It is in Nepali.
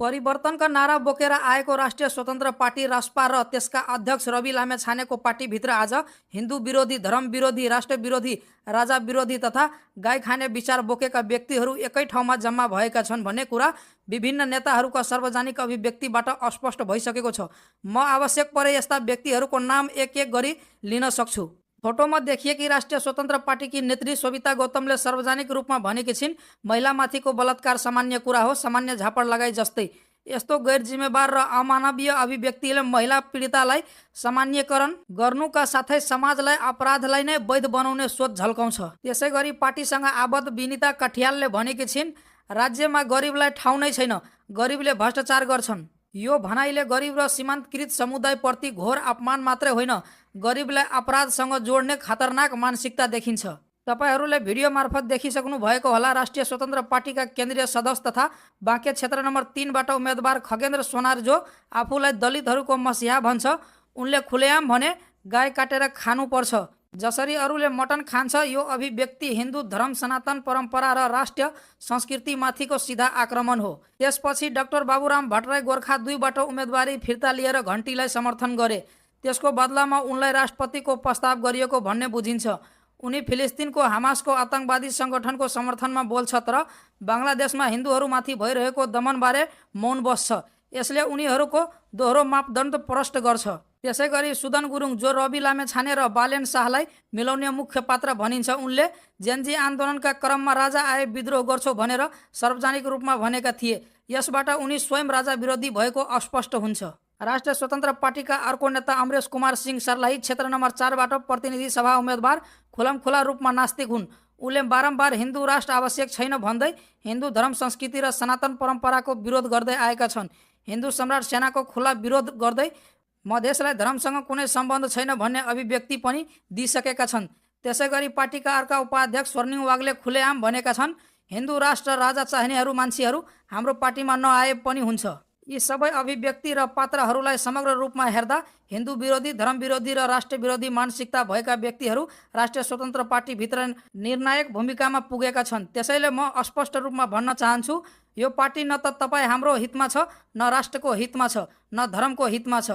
परिवर्तनका नारा बोकेर आएको राष्ट्रिय स्वतन्त्र पार्टी रासपा र त्यसका अध्यक्ष रवि लामेछानेको पार्टीभित्र आज हिन्दू विरोधी, धर्म विरोधी, राष्ट्र विरोधी, राजा विरोधी तथा गाई खाने विचार बोकेका व्यक्तिहरू एकै ठाउँमा जम्मा भएका छन् भन्ने कुरा विभिन्न नेताहरूका सार्वजनिक अभिव्यक्तिबाट अस्पष्ट भइसकेको छ। म आवश्यक परे यस्ता व्यक्तिहरूको नाम एक एक गरी लिन सक्छु। फोटोमा देखिएकी राष्ट्रिय स्वतन्त्र पार्टीकी नेत्री सोभिता गौतमले सार्वजनिक रूपमा भनेकी छिन्, महिलामाथिको बलात्कार सामान्य कुरा हो, सामान्य झापड लगाई जस्तै। यस्तो गैर जिम्मेवार र अमानवीय अभिव्यक्तिले महिला पीडितालाई सामान्यकरण गर्नुका साथै समाजलाई अपराधलाई नै वैध बनाउने सोच झल्काउँछ। त्यसै गरी पार्टीसँग आबद्ध विनिता कठियालले भनेकी छिन्, राज्यमा गरिबलाई ठाउँ नै छैन, गरिबले भ्रष्टाचार गर्छन्। यो भनाइले गरिब र सीमान्तकृत समुदायप्रति घोर अपमान मात्रै होइन, गरिबलाई अपराधसँग जोड्ने खतरनाक मानसिकता देखिन्छ। तपाईहरूले भिडियो मार्फत देखिसक्नु भएको होला, राष्ट्रिय स्वतन्त्र पार्टीका केन्द्रीय सदस्य तथा बाँके क्षेत्र नम्बर 3बाट उम्मेदवार खगेन्द्र सोनार, जो आफूलाई दलितहरूको मसिहा भन्छ, उनले खुलेआम भने गाई काटेर खानुपर्छ। जसरी अरूले मटन खान्छ, यो अभिव्यक्ति हिन्दू धर्म, सनातन परम्परा र राष्ट्रिय संस्कृतिमाथिको सिधा आक्रमण हो। त्यसपछि डाक्टर बाबुराम भट्टराई गोर्खा 2बाट उम्मेदवारी फिर्ता लिएर घन्टीलाई समर्थन गरे। त्यसको बदलामा उनलाई राष्ट्रपतिको प्रस्ताव गरिएको भन्ने बुझिन्छ। उनी फिलिस्तिनको हमासको आतंकवादी सङ्गठनको समर्थनमा बोल्छ, तर बङ्गलादेशमा हिन्दूहरूमाथि भइरहेको दमनबारे मौन बस्छ। यसले उनीहरूको दोहोरो मापदण्ड प्रष्ट गर्छ। त्यसै गरी सुदन गुरुङ, जो रवि लामेछाने र बालेन शाहलाई मिलाउने मुख्य पात्र भनिन्छ, उनले जेनजी आन्दोलनका क्रममा राजा आए विद्रोह गर्छौ भनेर सार्वजनिक रूपमा भनेका थिए। यसबाट उनी स्वयं राजा विरोधी भएको अस्पष्ट हुन्छ। राष्ट्रिय स्वतन्त्र पार्टीका अर्को नेता अमरेश कुमार सिंह सर्लाही क्षेत्र नम्बर 4बाट प्रतिनिधि सभा उम्मेदवार खुलमखुला रूपमा नास्तिक हुन्। उनले बारम्बार हिन्दू राष्ट्र आवश्यक छैन भन्दै हिन्दू धर्म, संस्कृति र सनातन परम्पराको विरोध गर्दै आएका छन्। हिन्दू सम्राट सेनाको खुला विरोध गर्दै मधेसलाई धर्मसँग कुनै सम्बन्ध छैन भन्ने अभिव्यक्ति पनि दिइसकेका छन्। त्यसै गरी पार्टीका अर्का उपाध्यक्ष स्वर्णिङ वागले खुलेआम भनेका छन्, हिन्दू राष्ट्र राजा चाहिनेहरू मान्छेहरू हाम्रो पार्टीमा नआए पनि हुन्छ। यी सबै अभिव्यक्ति र पात्रहरूलाई समग्र रूपमा हेर्दा हिन्दू विरोधी, धर्म विरोधी र राष्ट्र विरोधी मानसिकता भएका व्यक्तिहरू राष्ट्रिय स्वतन्त्र पार्टीभित्र निर्णायक भूमिकामा पुगेका छन्। त्यसैले म स्पष्ट रूपमा भन्न चाहन्छु, यो पार्टी न त तपाईँ हाम्रो हितमा छ, न राष्ट्रको हितमा छ, न धर्मको हितमा छ।